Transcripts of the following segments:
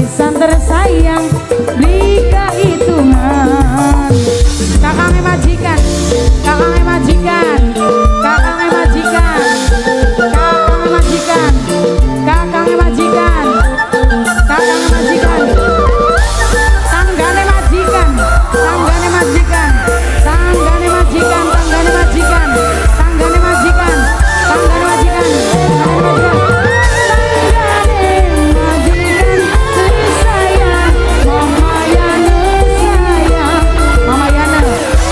arisan tersayang, beli kehitungan. Kakangnya majikan, kakangnya majikan, kakangnya majikan, kakangnya majikan, kakangnya majikan, kakangnya majikan, tanggane majikan, tanggane majikan, tanggane majikan, tanggane majikan, tanggane majikan, tanggane majikan, tanggane majikan, tanggane majikan tersayang, Mama Yana sayang, Mama Yana,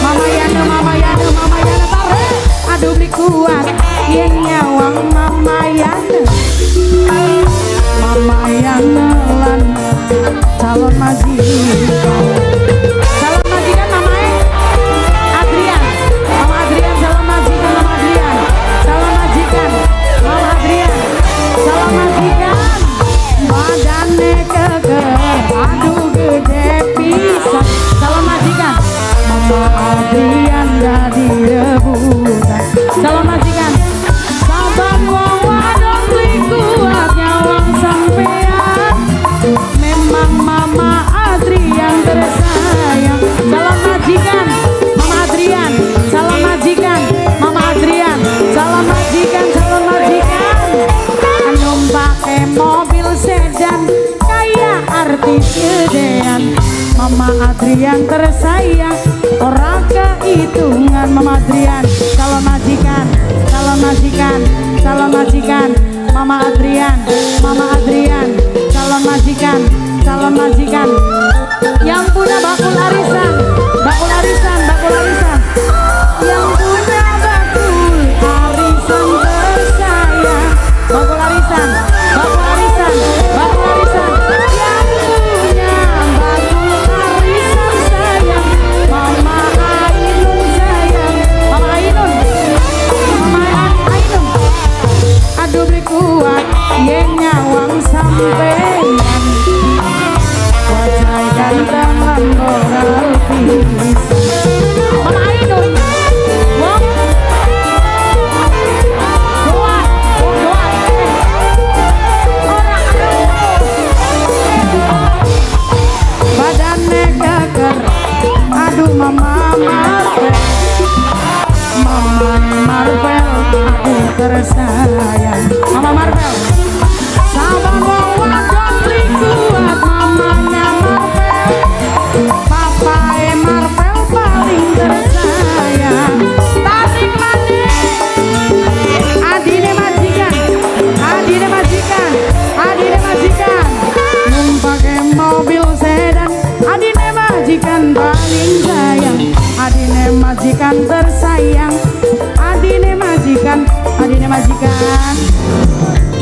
Mama Yana, Mama Yana, Mama Yana tarik, aduh beli kuat, yen nyawang Mama Yana, Mama Yana lan calon majikan, calon majikan mamae Adrian, Mama Adrian calon majikan, Mama Adrian calon majikan, Mama Adrian calon majikan, badane keker, aduh gede pisan, calon majikan, Mama Adrian jadi rebutan, calon majikan, saban wong wadon beli kuat nyawang sampean, memang Mama Adrian tersayang, calon majikan, Mama Adrian, calon majikan, Mama Adrian, calon majikan, calon majikan, numpake mobil sedan kayak artis gedean, Mama Adrian tersayang, ora kehitungan, Mama Adrian, calon majikan, calon majikan, calon majikan, Mama Adrian, Mama Adrian, calon majikan, calon majikan, yang punya bakul arisan, bakul arisan, bakul arisan, yang punya bakul arisan tersayang, bakul arisan, bakul arisan, bakul arisan, yang punya bakul arisan sayang, Mama Ainun sayang, Mama Ainun, Mama Ainun, aduh beli kuat, yen nyawang sampean, wajah ganteng lan moral pisan, Mama Ainun, wong kuat, wong kuat, ora badane keker, aduh Mama Marvel, Mama Marvel, aku tersayang, Mama Marvel, saban wong wadon beli kuat, mamanya Marvel, papae Marvel paling tersayang, tarik manis, adine majikan, adine majikan, adine majikan, numpake mobil sedan, adine majikan paling sayang, adine majikan tersayang, adine majikan, adine majikan,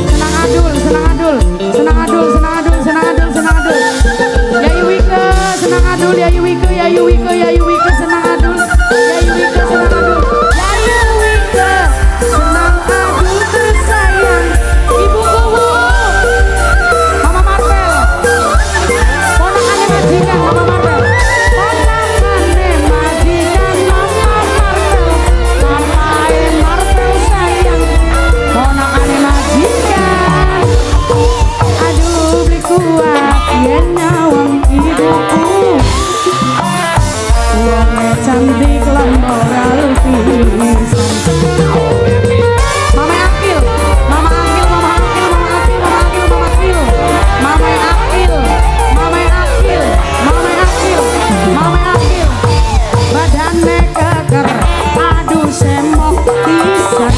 senang adul, senang adul, senang adul, senang adul, senang adul, senang adul, Yayu Wike, senang adul, Yayu Wike, Yayu Wike, Yayu Wike, senang adul, Yayu Wike, senang adul, Yayu Wike, senang adul tersayang, Ibu Kuwu, Mama Marvel, ponakane majikan, Mama Marvel, ponakane majikan, Mama Marvel, Mama Marvel sayang, ponakane majikan, aduh beli kuat, yen nyawang ibuku, wonge cantik lan moral pisan. Mama Akil, Mama Akil, Mama Akil, Mama Akil, Mama Akil, Mama Akil, Mama Akil, Mama Akil, Mama Akil, Mama Akil, badane keker, aduh semok pisan,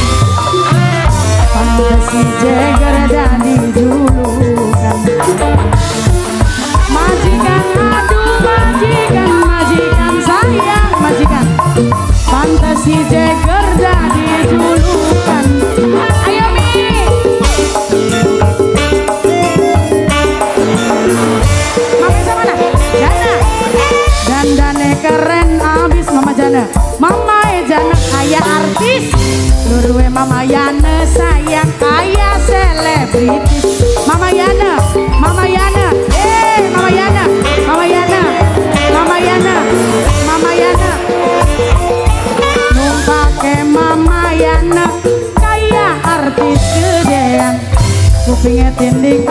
pantes si jeger dadi julukan, majikan aduh majikan, majikan sayang majikan, pantes si jeger dadi julukan. Ayo Mi, Mama sama mana? Jana, dandane keren abis Mama Jana, Mama Jana kayak artis, lurwe Mama Yana sayang kayak selebritis, Mama Yana, Mama Yana, Mama Yana, Mama Yana, Mama Yana, Mama Yana, numpake Mama Yana kayak artis gedean, kupinge tindik